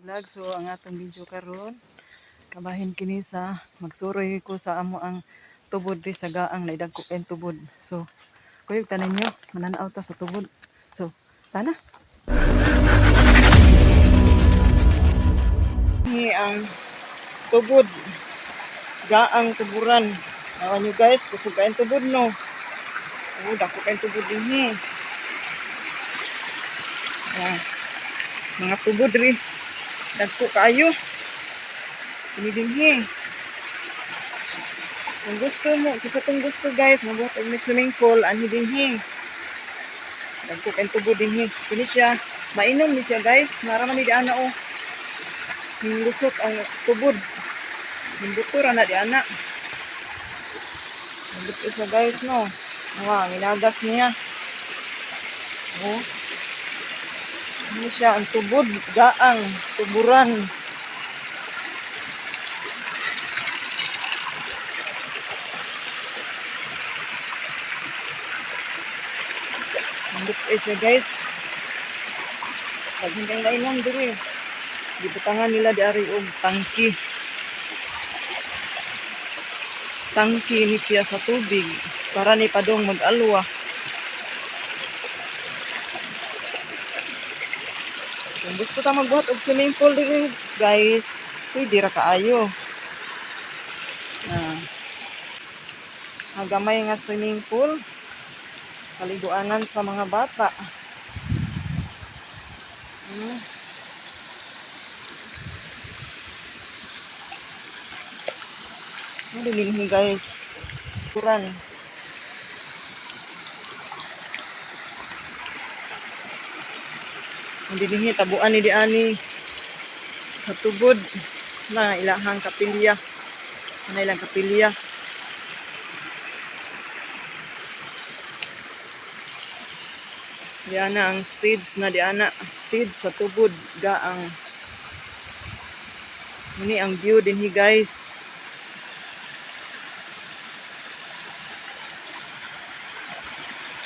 Vlog. So ang atong video karon kabahin kini sa magsuroy ko sa amo ang tubod di sa gaang naidagko kayong tubod. So kuyog tanan nyo, mananaw ta sa tubod. So tana. Ni ang tubod gaang tuburan. Awan nyo guys, kusog kayong tubod, no. Oh, dako kayong tubod dinhi. Ah, mga tubod ri. Dagko kaayo. Kini dinhi. Kung gusto mo, kisa tong gusto guys, mabuhat og may swimming pool anhi dinhi. Dagko kayong tubod dinhi. Kini siya, mainom ni siya guys. Nara man ni diana oh. Hinglusot ang tubod. Hingbuto ra na diana. Hingbuto siya guys, no. Wow, ginagas niya. Oh. Ano siya, ang tubod, gaang, tuburan. Nindot eh siya guys. Pag hindi nainom diri. Gibutangan nila di ari og tangki. Tangki ni siya sa tubig para ni padong mag-alwa. Kung gusto ta magbuhat og swimming pool diri guys, pwede ra kaayo. Ah. Gamay nga swimming pool. Paliguanan sa mga bata. Ano din guys? Kuran. Hindi dinhi tabuan ni diani sa tubod na ilahang kapilya. Na ilang kapilya. Diana ang stage na diana, stage sa tubod gaang. Muni ang view dinhi guys.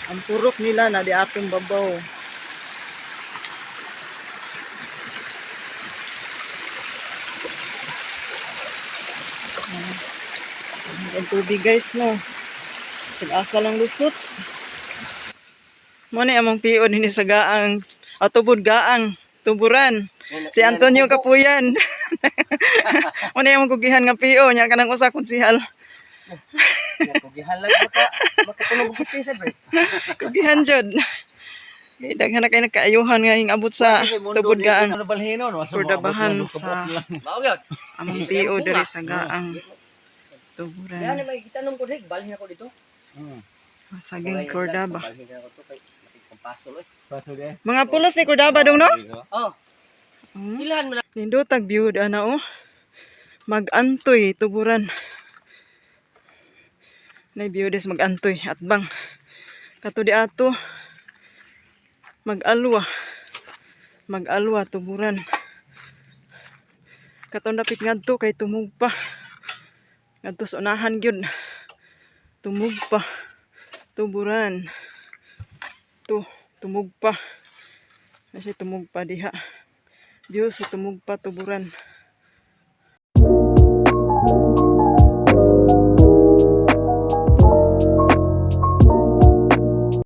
Ang purok nila na di atong babaw. Ang tubig guys, no. Sig-asa lang lusot. Mo ni among PO dinhi sa gaang, tubod gaang tuburan. Si Antonio Kapuyan. Mo ni among kugihan nga PO nya kanang usa konsihal. Kugihan lang maka makatulog og pisa bre. Kugihan jud. Kay daghan na kay nagkaayuhan nga ing abot sa tubod gaang. Ano balhino no? Kurdabahan sa Mao gyud. among PO diri sa gaang tuburan. Yan may gitanong ko dik, balhin ako dito. Saging Cordaba. Balhin ako to kay pasol eh. Mga pulos ni Cordaba dong, no? Oh. Ilhan mo na. Nindotag view ana oh. Magantoy tuburan. Nay view des magantoy atbang. Kato di ato. Magalwa. Magalwa tuburan. Katong dapit ngadto kay tumug pa. Ngadto sa unahan gyud. Tumug pa. Tuburan. To tumug pa. Na siya tumug pa diha. View sa tumug pa tuburan.